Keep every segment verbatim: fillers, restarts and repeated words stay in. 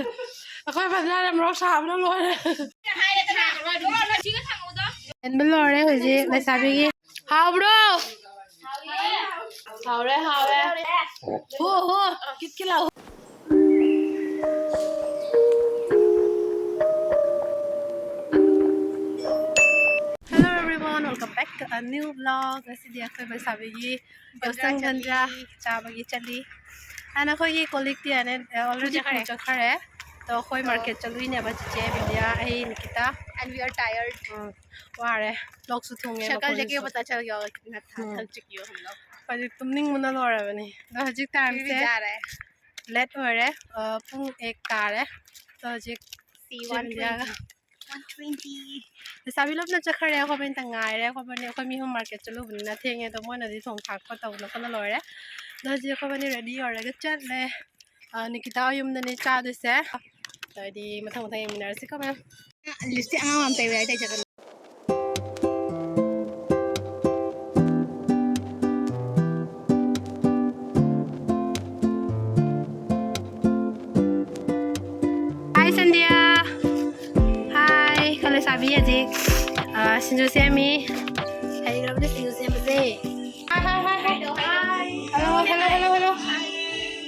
ꯑꯩꯈꯣꯏ ꯕꯖꯥꯔꯗ ꯃꯣꯔꯣꯛ ꯁꯥꯕꯅ ꯂꯣꯏꯔꯦ꯫ ꯍꯦꯟꯕ ꯂꯣꯏꯔꯦ ꯍꯧꯖꯤꯛ ꯂꯩꯁꯥꯕꯤꯒꯤ꯫ ꯍꯥꯎꯕ꯭ꯔꯣ? ꯍꯥꯎꯔꯦ, ꯍꯥꯎꯔꯦ꯫ ꯍꯣ, ꯍꯣ, ꯀꯤꯠ ꯀꯤꯠ ꯂꯥꯎ꯫ Hello everyone, welcome back to a new vlog. ꯉꯁꯤꯗꯤ ꯑꯩꯈꯣꯏ ꯂꯩꯁꯥꯕꯤꯒꯤ ꯌꯥꯎꯁꯪ ꯒꯟꯖꯥ ꯆꯥꯕꯒꯤ ꯆꯠꯂꯤ꯫ ꯑꯅ ꯑꯩꯈꯣꯏꯒꯤ colleagueꯇꯤ ꯑꯅ already ꯄꯨ ꯆꯠꯈ꯭ꯔꯦ꯫ ꯑꯗꯣ ꯑꯩꯈꯣꯏ market ꯆꯠꯂꯨꯏꯅꯦꯕ ꯆꯤꯆꯦ ꯕꯤꯟꯗꯤꯌꯥ, ꯑꯩ, Nikita. And we are tired. ꯎꯝ, ꯋꯥꯔꯦ꯫ ꯂꯣꯛꯁꯨ ꯊꯨꯡꯉꯦ ꯁꯥꯏꯀꯜ ꯃꯈꯣꯟꯁꯤꯁꯨ꯫ ꯆꯠꯀꯦ ꯄꯇꯥ ꯆꯠ ꯌꯥꯎ ꯎꯝ꯫ ꯊꯛ ꯆꯤꯛ ꯌꯣ ꯍꯝ ꯂꯣ꯫ ꯍꯧꯖꯤꯛ ꯇꯨꯝꯅꯤꯡꯕꯅ ꯂꯣꯏꯔꯕꯅꯤ꯫ ꯑꯗꯣ ꯍꯧꯖꯤꯛ timeꯁꯦ ꯌꯥꯔꯦ꯫ Late ꯑꯣꯏꯔꯦ꯫ ꯑ, ꯄꯨꯡ ꯑꯦꯛ ꯇꯥꯔꯦ꯫ ꯑꯗꯣ ꯍꯧꯖꯤꯛ ꯁꯤ ꯆꯤꯆꯦ ꯕꯤꯟꯗꯤꯌꯥꯒ꯫ One twenty. ꯂꯩꯁꯥꯕꯤ ꯂꯣꯝꯗ ꯆꯠꯈ꯭ꯔꯦ, ꯑꯩꯈꯣꯏꯕꯅꯤꯇ ꯉꯥꯏꯔꯦ꯫ ꯑꯩꯈꯣꯏꯕꯅꯤ, ꯑꯩꯈꯣꯏ ꯃꯤ ꯑꯍꯨꯝ market ꯆꯠꯂꯨꯕꯅꯤꯅ ꯊꯦꯡꯉꯦ꯫ ꯑꯗꯣ ꯃꯣꯏꯅꯗꯤ ꯊꯣꯡ ꯊꯥꯛꯄ ꯇꯧꯗꯅ ꯈꯣꯠꯅ ꯂꯣꯏꯔꯦ꯫ ꯑꯗꯣ ꯍꯧꯖꯤꯛ ꯑꯩꯈꯣꯏꯕꯅꯤ ready ꯑꯣꯏꯔꯒ ꯆꯠꯂꯦ꯫ ꯑ, ꯅꯤꯀꯤꯇꯥ ꯌꯨꯝꯗꯅꯦ ꯆꯥꯗꯣꯏꯁꯦ꯫ ꯑꯗꯨꯗꯤ ꯃꯊꯪ ꯃꯊꯪ ꯌꯦꯡꯃꯤꯟꯅꯔꯁꯤꯀꯣ ꯃꯌꯥꯝ꯫ Lipstick ꯑꯉꯥꯡ ꯑꯃ ꯇꯩꯕ ꯌꯥꯏ ꯇꯩꯖꯒꯅꯤ꯫ Hi ꯁꯟꯗ꯭ꯌꯥ꯫ Hi, ꯈꯣꯏ ꯂꯩꯁꯥꯕꯤ ꯍꯧꯖꯤꯛ, ꯑ, ꯁꯤꯡꯖꯨ ꯁꯦꯝꯃꯤ꯫ ꯍꯩꯈ꯭ꯔꯕꯅꯦ ꯁꯤꯡꯖꯨ ꯁꯦꯝꯕꯁꯦ꯫ Hi, hi, hi, hi. Hello, hello, hello, hello.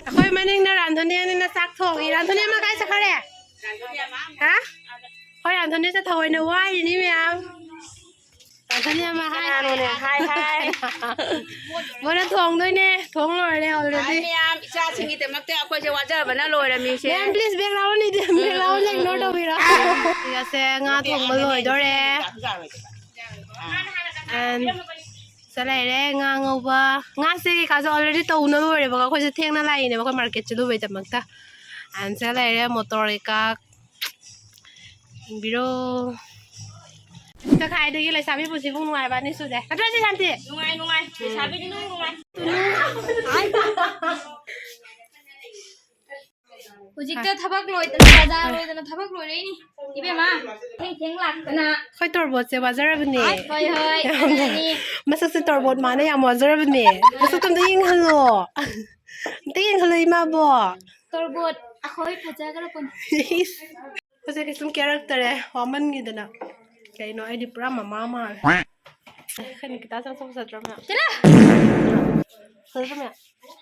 ꯑꯩꯈꯣꯏ ꯃꯅꯤꯡꯗ ꯔꯥꯟꯙꯅꯤꯅ ꯆꯥꯛ ꯊꯣꯡꯉꯤ꯫ ꯔꯥꯟꯙꯅꯤ ꯑꯃ ꯀꯥꯏ ꯆꯠꯈ꯭ꯔꯦ? ꯍꯥ? ꯍꯣꯏ, ꯔꯥꯟꯙꯅꯤꯁꯦ ꯊꯑꯣꯏꯅ ꯋꯥꯏꯔꯤꯅꯤ ꯃꯌꯥꯝ꯫ ꯔꯥꯟꯙꯅꯤ ꯑꯃ ꯍꯥꯏ꯫ ꯀꯅꯥꯅꯣꯅꯦ? ꯍꯥꯏ, ꯍꯥꯏ꯫ ꯃꯣꯏꯅ ꯊꯣꯡꯗꯣꯏꯅꯦ꯫ ꯊꯣꯡ ꯂꯣꯏꯔꯦ already꯫ ꯍꯥꯏ ꯃꯌꯥꯝ, ꯏꯆꯥꯁꯤꯡꯒꯤꯗꯃꯛꯇ ꯑꯩꯈꯣꯏꯁꯦ ꯋꯥꯖꯕꯅ ꯂꯣꯏꯔꯃꯤꯁꯦ꯫ ꯃꯌꯥꯝ, please background ꯏꯗꯤ, background ignore ꯇꯧꯕꯤꯔꯣ꯫ ꯁꯤꯒꯁꯦ ꯉꯥ ꯊꯣꯡꯕ ꯂꯣꯏꯗꯣꯔꯦ꯫ And ꯁꯤꯗ ꯂꯩꯔꯦ ꯉꯥ ꯉꯧꯕ꯫ ꯉꯥꯁꯦ ꯀꯩꯀꯥꯁꯦ already ꯇꯧꯅ ꯂꯣꯏꯔꯦꯕꯀꯣ꯫ ꯑꯩꯈꯣꯏꯁꯦ ꯊꯦꯡꯅ ꯂꯥꯛꯏꯅꯦꯕ ꯑꯩꯈꯣꯏ market ꯆꯠꯂꯨꯕꯩꯗꯃꯛꯇ꯫ And ꯁꯤꯗ ꯂꯩꯔꯦ ꯃꯣꯇꯣꯔ ꯀꯩꯀꯥ꯫ ꯌꯦꯡꯕꯤꯔꯣ꯫ ꯀꯈꯥꯏꯗꯒꯤ ꯂꯩꯁꯥꯕꯤ ꯄꯨꯟꯁꯤꯕꯨ ꯅꯨꯡꯉꯥꯏꯕ ꯑꯅꯤ ꯁꯨꯔꯦ꯫ ꯅꯠꯇ꯭ꯔ ꯁꯤ ꯁꯥꯟꯇꯤ? ꯅꯨꯡꯉꯥꯏ, ꯅꯨꯡꯉꯥꯏ꯫ ꯂꯩꯁꯥꯕꯤꯗꯤ ꯅꯨꯡ ꯅꯨꯡꯉꯥꯏ꯫ ꯍꯧꯖꯤꯛꯇ ꯊꯕꯛ ꯂꯣꯏꯗꯅ, ꯕꯖꯥꯔ ꯂꯣꯏꯗꯅ ꯊꯕꯛ ꯂꯣꯏꯔꯛꯏꯅꯤ꯫ ꯏꯕꯦꯝꯃ, ꯊꯦꯡ ꯊꯦꯡ ꯂꯥꯛꯇꯅ꯫ ꯑꯩꯈꯣꯏ ꯇꯣꯔꯕꯣꯠꯁꯦ ꯋꯥꯖꯔꯕꯅꯦ꯫ ꯍꯣꯏ, ꯍꯣꯏ, ꯌꯥꯝꯅ꯫ ꯑꯗꯨꯅꯅꯤ꯫ ꯃꯁꯛꯁꯦ ꯇꯣꯔꯕꯣꯠ ꯃꯥꯅ ꯌꯥꯝ ꯋꯥꯖꯔꯕꯅꯦ꯫ ꯃꯁꯛꯇ ꯑꯝꯇ ꯌꯦꯡꯍꯜꯂꯣ꯫ ꯑꯝꯇ ꯌꯦꯡꯍꯜꯂꯣ ꯏꯃꯥꯕꯣ꯫ ꯇꯣꯔꯕꯣꯠ꯫ ꯑꯩꯈꯣꯏ ꯐꯖꯈ꯭ꯔ ꯄꯣꯠꯅꯤ꯫ ꯍꯧꯖꯤꯛ ꯀꯩꯁꯨꯝ ꯀꯦꯔꯛꯇꯔꯦ, ꯋꯥꯃꯟꯈꯤꯗꯅ꯫ ꯀꯩꯅꯣ, ꯑꯩꯗꯤ ꯄꯨꯔꯥ ꯃꯃꯥ ꯃꯥꯜꯂꯦ꯫ ꯑꯩꯈꯣꯏ ꯅꯤꯀꯤꯇꯥ ꯆꯪꯊꯣꯛ ꯆꯠꯇ꯭ꯔꯣ ꯃꯌꯥꯝ? ꯐꯖꯗ꯭ꯔꯣ ꯃꯌꯥꯝ?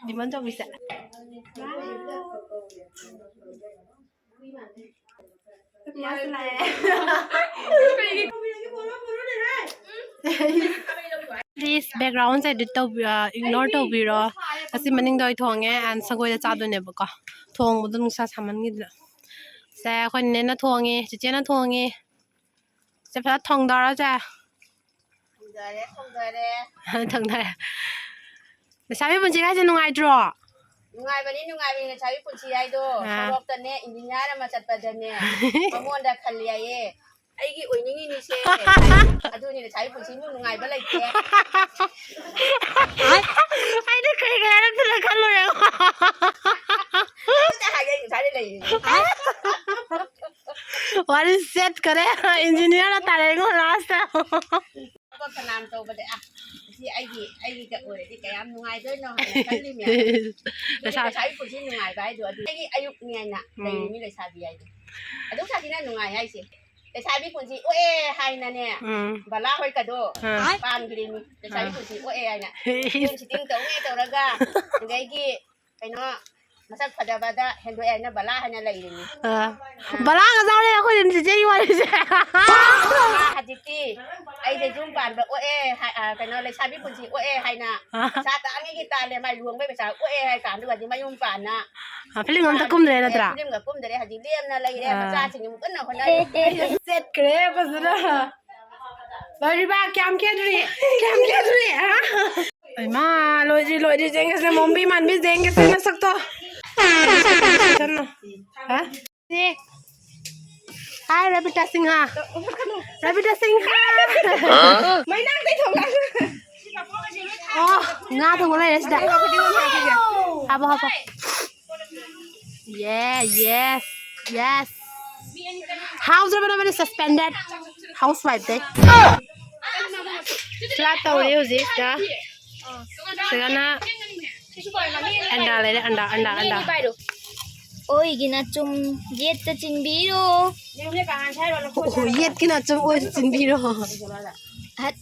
ꯗꯤꯃꯥꯟ ꯇꯧꯕꯤꯁꯦ꯫ Please, background ꯁꯦ edit ꯇꯧꯕꯤ-, ꯑ, ignore ꯇꯧꯕꯤꯔꯣ꯫ ꯑꯁꯤ ꯃꯅꯤꯡꯗ ꯑꯩ ꯊꯣꯡꯉꯦ and ꯁꯪꯒꯣꯏꯗ ꯆꯥꯗꯣꯏꯅꯦꯕꯀꯣ꯫ ꯊꯣꯡꯕꯗꯣ ꯅꯨꯡꯁꯥ ꯁꯥꯃꯟꯈꯤꯗꯅ꯫ ꯁꯦ, ꯑꯩꯈꯣꯏ ꯅꯦꯅ ꯊꯣꯡꯉꯤ, ꯆꯤꯆꯦꯅ ꯊꯣꯡꯉꯤ꯫ ꯁꯦ, ꯐꯖꯅ ꯊꯣꯡꯗꯔꯣ, ꯁꯦ꯫ ꯊꯣꯡꯗꯔꯦ, ꯊꯣꯡꯗꯔꯦ꯫ ꯊꯣꯡꯗꯔꯦ꯫ ꯂꯩꯁꯥꯕꯤ ꯄꯨꯟꯁꯤ ꯍꯥꯏꯁꯦ ꯅꯨꯡꯉꯥꯏꯇ꯭ꯔꯣ? ꯅꯨꯡꯉꯥꯏꯕꯅꯤ, ꯅꯨꯡꯉꯥꯏꯕꯅꯤ, ꯂꯩꯁꯥꯕꯤ ꯄꯨꯟꯁꯤ ꯍꯥꯏꯗꯣ꯫ ꯑꯥ꯫ ꯁꯣꯔꯣꯛꯇꯅꯦ, engineer ꯑꯃ ꯆꯠꯄꯗꯅꯦ, ꯃꯉꯣꯟꯗ ꯈꯜꯂꯤ ꯍꯥꯏꯌꯦ꯫ ꯑꯩꯒꯤ ꯑꯣꯏꯅꯤꯡꯉꯤꯅꯤꯁꯦ꯫ ꯑꯗꯨꯅꯤ, ꯂꯩꯁꯥꯕꯤ ꯄꯨꯟꯁꯤꯕꯨ ꯅꯨꯡꯉꯥꯏꯕ ꯂꯩꯇꯦ꯫ ꯑꯩꯗꯤ ꯀꯩ ꯀꯩ ꯍꯥꯏꯔꯛꯇꯣꯏꯅꯣ ꯈꯜꯂꯨꯔꯦ꯫ ꯑꯗꯨꯗ ꯍꯥꯏꯒꯦ, ꯉꯁꯥꯏꯗꯩ ꯂꯩꯔꯤꯅꯤ꯫ ꯋꯥꯔꯤ ꯆꯠꯈꯔꯦ, engineer ꯇꯥꯔꯦꯉꯣ last꯫ ꯊꯕꯛ ꯐꯅꯌꯥꯝ ꯇꯧꯕꯗ, ꯑ, ꯁꯤ ꯑꯩꯒꯤ, ꯑꯩꯒꯤꯒ ꯑꯣꯏꯔꯗꯤ ꯀꯌꯥꯝ ꯅꯨꯡꯉꯥꯏꯗꯣꯏꯅꯣ ꯍꯥꯏꯅ ꯈꯜꯂꯤꯅꯦ꯫ ꯂꯩꯁꯥ- ꯂꯩꯁꯥꯕꯤ ꯄꯨꯟꯁꯤ ꯅꯨꯡꯉꯥꯏꯕ ꯍꯥꯏꯗꯣ ꯑꯗꯨ ꯑꯩꯒꯤ ꯑꯌꯨꯛꯅꯤ ꯍꯥꯏꯅ ꯎꯝ꯫ ꯂꯩꯔꯤꯅꯤ ꯂꯩꯁꯥꯕꯤ ꯍꯥꯏꯗꯣ꯫ ꯑꯗꯨ ꯈꯛꯀꯤꯅ ꯅꯨꯡꯉꯥꯏ ꯍꯥꯏꯁꯦ꯫ ꯂꯩꯁꯥꯕꯤ ꯄꯨꯟꯁꯤ ꯑꯣꯛꯑꯦ ꯍꯥꯏꯅꯅꯦ, ꯎꯝ꯫ ꯕꯂꯥ ꯍꯣꯏ ꯀꯗꯣ ꯑꯥ꯫ ꯄꯥꯟꯈ꯭ꯔꯤꯅꯤ꯫ ꯂꯩꯁꯥꯕꯤ ꯑꯥ꯫ ꯄꯨꯟꯁꯤ ꯑꯣꯛꯑꯦ ꯍꯥꯏꯅ꯫ ꯏꯁ꯫ Film shooting ꯇꯧꯅꯦ ꯇꯧꯔꯒ, ꯑꯗꯒꯤ ꯀꯩꯅꯣ, ꯃꯁꯛ ꯐꯖꯕꯗ ꯍꯦꯟꯗꯣꯛꯑꯦ ꯍꯥꯏꯅ ꯕꯂꯥ ꯍꯥꯏꯅ ꯂꯩꯔꯤꯅꯤ꯫ ꯑꯥ꯫ ꯑꯥ꯫ ꯕꯂꯥꯒ ꯌꯥꯎꯔꯦ ꯑꯩꯈꯣꯏ ꯑꯗꯨꯝ ꯆꯤꯆꯦꯒꯤ ꯋꯥꯔꯤꯁꯦ꯫ ꯃꯥ ꯍꯧꯖꯤꯛꯇꯤ ꯑꯩꯁꯦ ꯌꯨꯝ ꯄꯥꯟꯕ ꯑꯣꯛꯑꯦ ꯍꯥꯏ-, ꯑ, ꯀꯩꯅꯣ, ꯂꯩꯁꯥꯕꯤ ꯄꯨꯟꯁꯤ ꯑꯣꯛꯑꯦ ꯍꯥꯏꯅ, ꯑꯥ꯫ ꯄꯩꯁꯥ ꯇꯥꯡꯉꯤꯒꯤ ꯇꯥꯜꯂꯦ, ꯃꯥꯏ ꯂꯨꯍꯣꯡꯕꯩ ꯄꯩꯁꯥ ꯑꯣꯛꯑꯦ ꯍꯥꯏ ꯀꯥꯟꯗꯨꯒꯗꯤ ꯃꯌꯨꯝ ꯄꯥꯟꯅ ꯑꯥ, film ꯑꯝꯇ ꯀꯨꯝꯗ꯭ꯔꯦ ꯅꯠꯇ꯭ꯔꯥ? Film ꯒ ꯀꯨꯝꯗ꯭ꯔꯦ, ꯍꯧꯖꯤꯛ ꯂꯦꯝꯅ ꯂꯩꯔꯦ, ꯑꯥ꯫ ꯃꯆꯥꯁꯤꯡ ꯌꯥꯝ ꯀꯟꯅ ꯍꯣꯠꯅꯔꯤ꯫ ꯆꯠꯈ꯭ꯔꯦ ꯐꯖꯅ꯫ ꯂꯣꯏꯔꯤꯕ? ꯀꯌꯥꯝ ꯀꯦꯗ꯭ꯔꯤ? ꯀꯌꯥꯝ ꯀꯦꯗ꯭ꯔꯤ? ꯍꯥ? ꯏꯃꯥ, ꯂꯣꯏꯗ꯭ꯔꯤ, ꯂꯣꯏꯗ꯭ꯔꯤ, ꯌꯦꯡꯒꯦꯁꯦ, ꯃꯣꯝꯕꯤ ꯃꯥꯟꯕꯤ, ꯌꯦꯡꯒꯦꯁꯦ ꯅꯁꯛꯇꯣ꯫ ꯍꯥ? Hi, ꯔꯕꯤꯇꯥ ꯁꯤꯡꯍ꯫ ꯔꯕꯤꯇꯥ ꯁꯤꯡꯍ꯫ ꯃꯩꯅꯥꯛꯇꯩ ꯊꯣꯛꯂꯛꯑꯒ꯫ ꯑꯣ, ꯉꯥ ꯊꯣꯡꯕ ꯂꯩꯔꯦ ꯁꯤꯗ꯫ ꯍꯥꯞꯄꯣ, ꯍꯥꯞꯄꯣ꯫ Yeah, yes, yes. ꯍꯥꯎꯗ꯭ꯔꯕꯅ ꯃꯅꯤ suspended. Housewife ꯗꯩ꯫ Flat ꯇꯧꯔꯤ ꯍꯧꯖꯤꯛ ꯁꯤꯗ꯫ ꯁꯤꯗꯅ ꯑꯟꯗꯥ ꯂꯩꯔꯦ, ꯑꯟꯗꯥ, ꯑꯟꯗꯥ, ꯑꯟꯗꯥ꯫ ꯑꯣꯏꯒꯤꯅ ꯆꯨꯝ ꯌꯦꯠꯇ ꯆꯤꯟꯕꯤꯔꯣ꯫ ꯌꯦꯡꯉꯨꯅꯦ, ꯀꯅꯥ ꯁꯥꯏꯔꯣ? ꯂꯧꯊꯣꯛꯑꯣ, ꯑꯣ, ꯁꯥꯏꯔꯣ? ꯌꯦꯠꯀꯤꯅ ꯆꯨꯝ ꯑꯣꯏꯗ ꯆꯤꯟꯕꯤꯔꯣ꯫ ꯍꯠ,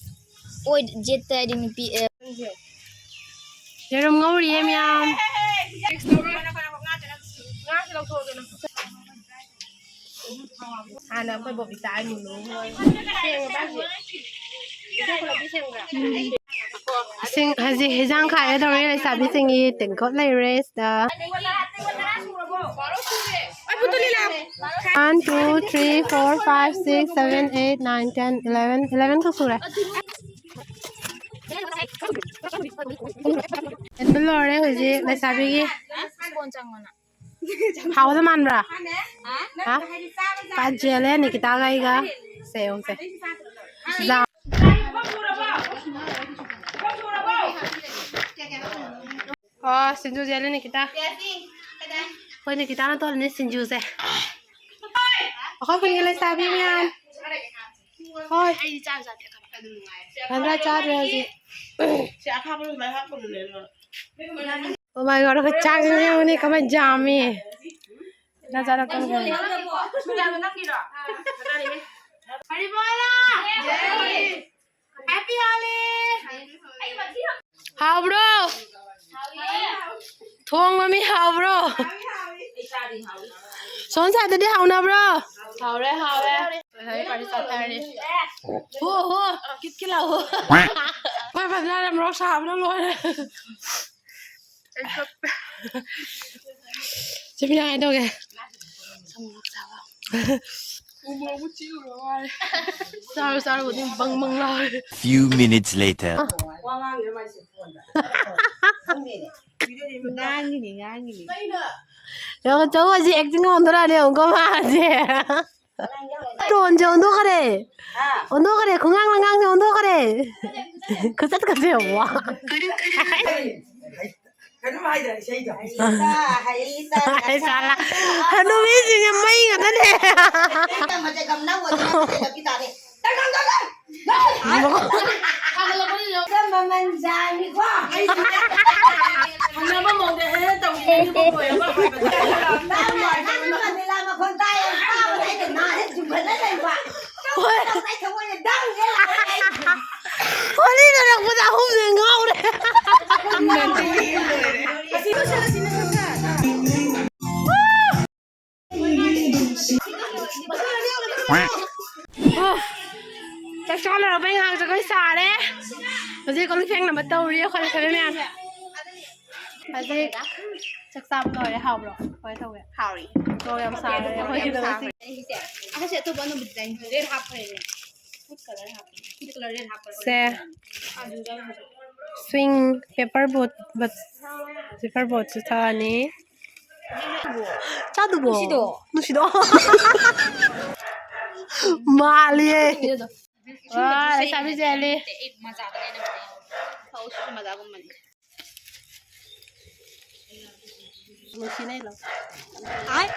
ꯑꯣꯏ ꯌꯦꯠꯇ ꯍꯥꯏꯗꯤ ꯅꯨꯄꯤ, ꯑꯦ꯫ ꯌꯦꯔꯨꯝ ꯉꯧꯔꯤꯌꯦ ꯃꯌꯥꯝ꯫ ꯉꯥꯁꯦ ꯂꯧꯊꯣꯛꯑꯒꯦ ꯅꯪ꯫ ꯍꯥꯟꯅ ꯑꯩꯈꯣꯏ ꯕꯣꯕꯤꯇꯥ ꯏꯃꯨꯡꯗꯣ ꯁꯦꯡꯉꯕ ꯍꯧꯖꯤꯛ? ꯏꯁꯤꯡ ꯈꯨꯂꯞꯇꯤ ꯁꯦꯡꯕ꯭ꯔꯥ? ꯏꯁꯤꯡ ꯍꯧꯖꯤꯛ ꯍꯤꯟꯖꯥꯡ ꯈꯥꯛꯑꯦ ꯇꯧꯔꯤ ꯂꯩꯁꯥꯕꯤꯁꯤꯡꯒꯤ ꯇꯦꯡꯀꯣꯠ ꯂꯩꯔꯦ ꯁꯤꯗ꯫ One, two, three, four, five, six, seven, eight, nine, ten, eleven, eleven ꯈꯛ ꯁꯨꯔꯦ꯫ ꯂꯣꯏꯔꯦ ꯍꯧꯖꯤꯛ ꯂꯩꯁꯥꯕꯤꯒꯤ꯫ ꯍꯥꯎꯗ ꯃꯥꯟꯕ꯭ꯔꯥ? ꯍꯥ? ꯄꯥ ꯖꯦꯜꯂꯦ ꯅꯤꯀꯤꯇꯥꯒ ꯑꯩꯒ꯫ ꯁꯦ ꯌꯦꯡꯉꯨꯁꯦ꯫ ꯖꯥ-, ꯑꯣ, ꯁꯤꯡꯖꯨ ꯖꯦꯜꯂꯦ ꯅꯤꯀꯤꯇꯥ꯫ ꯑꯩꯈꯣꯏ ꯅꯤꯀꯤꯇꯥꯅ ꯇꯣꯜꯂꯤꯅꯦ ꯁꯤꯡꯖꯨꯁꯦ꯫ ꯑꯩꯈꯣꯏ ꯈꯨꯟꯒꯤ ꯂꯩꯁꯥꯕꯤ ꯃꯌꯥꯝ꯫ ꯍꯣꯏ꯫ ꯈꯔ ꯆꯥꯗ꯭ꯔꯦ ꯍꯧꯖꯤꯛ꯫ Oh my God, ꯑꯩꯈꯣꯏ ꯆꯥꯛꯁꯤꯅ ꯌꯦꯡꯉꯨꯅꯦ ꯀꯃꯥꯏꯅ ꯌꯥꯝꯃꯤ꯫ ꯅꯖꯥꯅ ꯀꯟꯒꯅꯤ꯫ ꯍꯥꯎꯕ꯭ꯔꯣ? ꯊꯣꯡꯕ ꯃꯤ ꯍꯥꯎꯕ꯭ꯔꯣ? ꯁꯣꯝ ꯁꯥꯏꯗꯗꯤ ꯍꯥꯎꯅꯕ꯭ꯔꯣ? ꯍꯥꯎꯔꯦ, ꯍꯥꯎꯔꯦ꯫ ꯍꯣ, ꯍꯣ, ꯀꯤꯠ ꯀꯤꯠ ꯂꯥꯎ꯫ ꯑꯩꯈꯣꯏ ꯐꯖꯅ ꯃꯣꯔꯣꯛ ꯁꯥꯕꯅ ꯂꯣꯏꯔꯦ꯫ ꯆꯦ ꯃꯤꯅꯥ ꯀꯃꯥꯏ ꯇꯧꯒꯦ? ꯎ ꯃꯣꯔꯣꯛꯄꯨ ꯆꯤꯛꯎꯔ ꯃꯥꯜꯂꯦ꯫ ꯆꯥꯔꯨ ꯆꯥꯔꯨꯕꯗꯤ ꯕꯪ ꯕꯪ ꯂꯥꯎꯔꯦ꯫ Few minutes later. ꯉꯥꯡꯉꯤꯅꯤ, ꯉꯥꯡꯉꯤꯅꯤ꯫ ꯌꯦꯡꯉꯣ, ꯆꯧ ꯍꯧꯖꯤꯛ acting ꯑꯣꯟꯊꯣꯔꯛꯑꯅꯤ, ꯌꯦꯡꯉꯨꯀꯣ ꯃꯥ ꯍꯧꯖꯤꯛ꯫ ꯇꯣꯟꯁꯦ ꯑꯣꯟꯊꯣꯛꯈ꯭ꯔꯦ꯫ ꯑꯣꯟꯊꯣꯛꯈ꯭ꯔꯦ, ꯈꯣꯡꯉꯥꯡ ꯂꯉꯥꯡꯁꯦ ꯑꯣꯟꯊꯣꯛꯈ꯭ꯔꯦ꯫ ꯈꯨꯆꯠꯀꯁꯦ ꯌꯦꯡꯉꯣ꯫ ꯀꯩꯅꯣꯝ ꯍꯥꯏꯗ꯭ꯔꯦ ꯏꯁꯩꯗꯣ꯫ ꯍꯩ ꯆꯥ, ꯍꯩ ꯆꯥ, ꯍꯩ ꯆꯥ꯫ ꯍꯅꯨꯕꯤꯁꯤꯡꯁꯦ ꯃꯩ ꯉꯥꯛꯇꯅꯦ꯫ ꯃꯇꯝ ꯑꯁꯦ ꯒꯝ ꯅꯧ ꯑꯣꯏꯗꯅ ꯃꯇꯝ ꯂꯧꯕꯤ ꯇꯥꯔꯦ꯫ ꯃꯃꯜ ꯌꯥꯝꯃꯤꯀꯣ꯫ ꯈꯪꯅꯕ ꯃꯑꯣꯡꯗ ꯍꯦ ꯍꯦ ꯇꯧꯕꯤꯔꯤꯕ ꯂꯣꯏꯔꯒ ꯍꯥꯏꯕꯗ꯫ ꯈꯣꯟꯗꯥ ꯌꯥꯝ ꯇꯥꯕ ꯍꯥꯏꯗꯣ ꯅꯥꯁꯦ ꯆꯨꯝꯈꯠꯂ ꯂꯩꯕ꯫ ꯍꯣꯏ꯫ ꯊꯃꯣꯏꯅ ꯗꯪ ꯗꯪ ꯂꯥꯎꯔꯦ ꯑꯩ꯫ ꯋꯥꯔꯤ ꯂꯩꯔꯛꯄꯗ ꯑꯍꯨꯝꯁꯦ ꯉꯥꯎꯔꯦ꯫ ꯑꯁꯤ ꯂꯣꯏꯁꯤꯜꯂꯁꯤ ꯅꯁꯝꯗ꯫ ꯑꯣ, ꯆꯥꯛ ꯆꯥ ꯂꯣꯏꯔꯕꯩ ꯉꯥꯏꯍꯥꯛ ꯖꯒꯣꯏ ꯁꯥꯔꯦ꯫ ꯍꯧꯖꯤꯛ ꯀꯣꯜ ꯂꯤꯛ ꯐꯦꯡꯅꯕ ꯇꯧꯔꯤ ꯑꯩꯈꯣꯏ ꯂꯩꯁꯥꯕꯤ ꯃꯌꯥꯝ꯫ ꯍꯧꯖꯤꯛ ꯆꯥꯛ ꯆꯥꯕ ꯂꯣꯏꯔꯦ꯫ ꯍꯥꯎꯕ꯭ꯔꯣ? ꯀꯃꯥꯏꯅ ꯇꯧꯒꯦ? ꯍꯥꯎꯔꯤ꯫ ꯃꯣꯔꯣꯛ ꯌꯥꯝ ꯁꯥꯈ꯭ꯔꯦ ꯑꯩꯈꯣꯏꯒꯤꯗꯃꯛꯁꯦ꯫ ꯑꯩꯁꯦ ꯑꯇꯣꯞꯄ ꯑꯅꯧꯕ design red ꯍꯥꯞꯈ꯭ꯔꯦꯅꯦ꯫ Food color ꯍꯥꯞꯈ꯭ꯔꯦ꯫ Food color red ꯍꯥꯞꯈ꯭ꯔꯦ꯫ ꯁꯦ꯫ ꯑꯗꯨꯗ ꯍꯧꯖꯤꯛ swing paper boat, but paper boatꯁꯨ ꯊꯛꯑꯅꯤ꯫ ꯆꯥꯗꯨꯕꯣ? ꯅꯨꯡꯁꯤꯗꯣ꯫ ꯅꯨꯡꯁꯤꯗꯣ꯫ ꯃꯥꯜꯂꯤꯌꯦ꯫ ꯃꯤꯗꯣ꯫ ꯋꯥ, ꯂꯩꯁꯥꯕꯤ ꯖꯦꯜꯂꯤ꯫ ꯑꯩ ꯃꯖꯥꯗ ꯂꯩꯅꯕꯅꯦ꯫ ꯐꯧꯁꯤꯁꯨ ꯃꯖꯥꯒꯨꯝꯕꯅꯤ꯫ ꯅꯨꯡꯁꯤꯅꯩ ꯂꯧ꯫ ꯑꯥꯏ꯫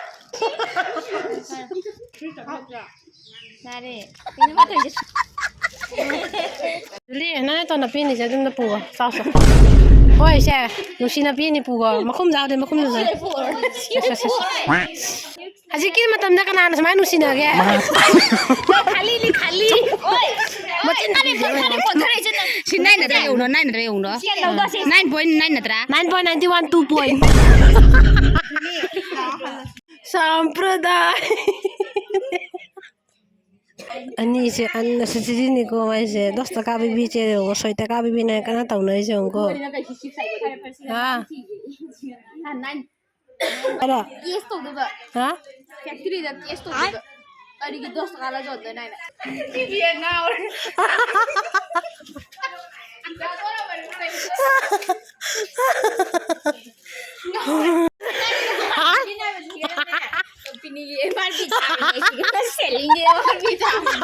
ꯌꯥꯔꯦ꯫ ꯀꯩꯅꯣ ꯃꯥ ꯇꯧꯔꯤꯁꯦ? ꯖꯨꯂꯤ, ꯅꯪ ꯅꯇꯣꯟ ꯅꯄꯤꯅꯤꯁꯦ ꯑꯗꯨꯝꯅ ꯄꯨꯑꯣ꯫ ꯆꯥꯎꯁꯣ꯫ ꯍꯣꯏ, ꯁꯦ꯫ ꯅꯨꯡꯁꯤ ꯅꯄꯤꯅꯤ ꯄꯨꯑꯣ꯫ ꯃꯈꯨꯝ ꯆꯥꯎꯗꯦ, ꯃꯈꯨꯝ ꯆꯥꯎꯗꯦ꯫ Yes, yes, yes. ꯍꯧꯖꯤꯛꯀꯤ ꯃꯇꯝꯗ ꯀꯅꯥꯅ ꯁꯨꯃꯥꯏꯅ ꯅꯨꯡꯁꯤꯅꯒꯦ? ꯈꯥꯂꯤꯅꯤ, ꯈꯥꯂꯤ꯫ ꯑꯣꯏ꯫ ꯃꯆꯤꯟ ꯊꯤꯔꯤꯁꯦ ꯌꯦꯡꯉꯣ꯫ ꯁꯤ nine ꯅꯠꯇ꯭ꯔꯥ ꯌꯦꯡꯉꯨꯅꯣ, nine ꯅꯠꯇ꯭ꯔꯥ ꯌꯦꯡꯉꯨꯅꯣ꯫ Nine point nine ꯅꯠꯇ꯭ꯔꯥ? Nine point nine one two point꯫ ꯁꯥꯝꯄ꯭ꯔꯗꯥꯏ꯫ ꯑꯅꯤꯁꯦ ꯑꯟꯅ ꯁꯤꯖꯤꯟꯅꯤꯀꯣ ꯃꯥꯏꯁꯦ꯫ ꯗꯁ ꯇꯀꯥ ꯄꯤꯕꯤ ꯆꯦ ꯌꯦꯡꯉꯣ, ꯁꯣꯏ ꯇꯀꯥ ꯄꯤꯕꯤꯅ ꯀꯟꯅ ꯇꯧꯅꯔꯤꯁꯦ ꯌꯦꯡꯉꯣ꯫ ꯍꯥ? ꯀꯦꯁ ꯇꯧꯗꯣꯏꯕ꯫ ꯍꯥ? ꯐꯦꯛꯇꯔꯤꯗ ꯀꯦꯁ ꯇꯧꯗꯣꯏꯕ꯫ ꯀꯔꯤꯒꯤ ꯗꯁ ꯇꯀꯥ ꯂ ꯌꯣꯟꯗꯣꯏꯅꯣ ꯍꯥꯏꯅ꯫ ꯇꯤꯚꯤ ꯉꯥꯎꯔꯦ꯫ ꯀꯝꯄꯦꯅꯤꯒꯤ ꯑꯦꯝ ꯑꯥꯔ ꯄꯤ ꯇꯥꯕꯅꯦ ꯁꯤꯒ꯫ ꯁꯦꯂꯤꯡꯒꯤ ꯑꯦꯝ ꯑꯥꯔ ꯄꯤ ꯇꯥꯕꯅꯦ꯫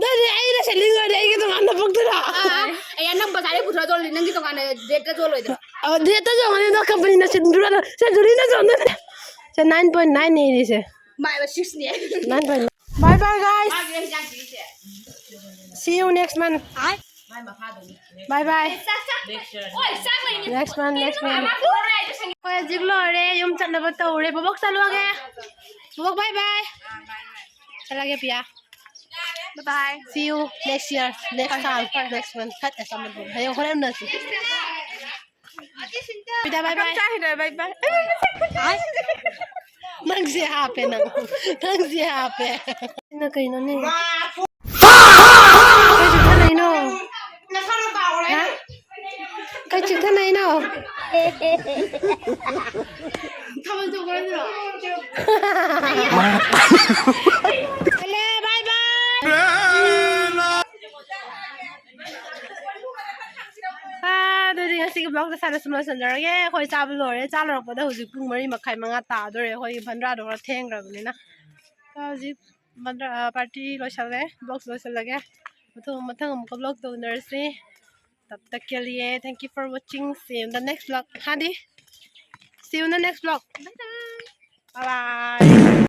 ꯅꯠꯇꯦ, ꯑꯩꯅ ꯁꯦꯂꯤꯡ ꯑꯣꯏꯔꯗꯤ ꯑꯩꯒꯤ ꯇꯣꯉꯥꯟꯅ ꯄꯣꯛꯇꯣꯏꯔꯣ? ꯑꯥ, ꯑꯩ ꯅꯪ ꯕꯖꯥꯔꯗꯩ ꯄꯨꯊꯣꯔꯛꯑ ꯌꯣꯜꯂꯗꯤ ꯅꯪꯒꯤ ꯇꯣꯉꯥꯟꯅ ꯔꯦꯠꯇ ꯌꯣꯜꯂꯣꯏꯗ꯭ꯔꯣ? ꯑ, ꯔꯦꯠꯇ ꯌꯣꯜꯂꯅꯤ, ꯑꯗꯣ ꯀꯝꯄꯅꯤꯅ ꯁꯤꯟꯗꯨꯔ ꯁꯦ ꯖꯨꯔꯤꯅ ꯌꯣꯟꯗꯣꯏꯅꯦ꯫ ꯁꯦ nine point nine ꯅꯦ ꯏꯔꯤꯁꯦ꯫ ꯃꯥꯏꯕ six ꯅꯦ꯫ Nine point nine. Bye bye, guys. ꯃꯥꯒꯤ ꯍꯤꯟꯖꯥꯡ ꯄꯤꯔꯤꯁꯦ꯫ See you next month. Bye bye. Next one, next one. ꯑꯩꯈꯣꯏ ꯍꯧꯖꯤꯛ ꯂꯣꯏꯔꯦ, ꯌꯨꯝ ꯆꯠꯅꯕ ꯇꯧꯔꯦ꯫ ꯕꯣꯕꯣꯛ ꯆꯠꯂꯨꯔꯒꯦ꯫ ꯕꯣꯕꯣꯛ, bye bye. ꯆꯠꯂꯒꯦ, ꯄꯤꯌꯥ꯫ Bye bye. See you next year, next time, next month. ꯐꯠ ꯑꯁ ꯑꯃ ꯍꯌꯦꯡ ꯍꯣꯔꯦꯟ ꯎꯅꯁꯤ꯫ ꯄꯤꯌꯥ, bye bye. ꯆꯥꯈꯤꯗꯣꯏ, bye bye. ꯅꯪꯁꯦ ꯍꯥꯞꯄꯦ, ꯅꯪ꯫ ꯅꯪꯁꯦ ꯍꯥꯞꯄꯦ꯫ ꯁꯤꯅ ꯀꯩꯅꯣꯅꯦ? ꯀꯩ ꯆꯤꯛꯊꯅꯩꯅꯣ? ꯍꯥ? ꯀꯩ ꯆꯤꯛꯊꯅꯩꯅꯣ? ꯍꯜꯂꯦ, bye bye. ꯑꯥ, ꯑꯗꯨꯗꯤ ꯉꯁꯤꯒꯤ vlogꯁꯦ ꯁ꯭ꯋꯥꯏꯗ ꯁꯨꯝ ꯂꯣꯏꯁꯤꯟꯖꯔꯒꯦ꯫ ꯑꯩꯈꯣꯏ ꯆꯥꯕ ꯂꯣꯏꯔꯦ꯫ ꯆꯥ ꯂꯣꯏꯔꯛꯄꯗ ꯍꯧꯖꯤꯛ ꯄꯨꯡ ꯃꯔꯤ ꯃꯈꯥꯏ, ꯃꯉꯥ ꯇꯥꯗꯣꯔꯦ꯫ ꯑꯩꯈꯣꯏꯒꯤ ꯚꯟꯗ꯭ꯔꯥꯗꯣ ꯈꯔ ꯊꯦꯡꯈ꯭ꯔꯕꯅꯤꯅ꯫ ꯍꯧꯖꯤꯛ ꯚꯟꯗ꯭ꯔꯥ, party ꯂꯣꯏꯁꯜꯂꯦ꯫ Vlogꯁꯨ ꯂꯣꯏꯁꯤꯜꯂꯒꯦ꯫ ꯃꯊꯪ, ꯃꯊꯪ ꯑꯃꯨꯛꯀ vlog ꯇꯧꯅꯔꯁꯤ꯫ तब तक के लिए thank you for watching. See you in the next vlog. हाँ दी, see you in the next vlog. Bye bye.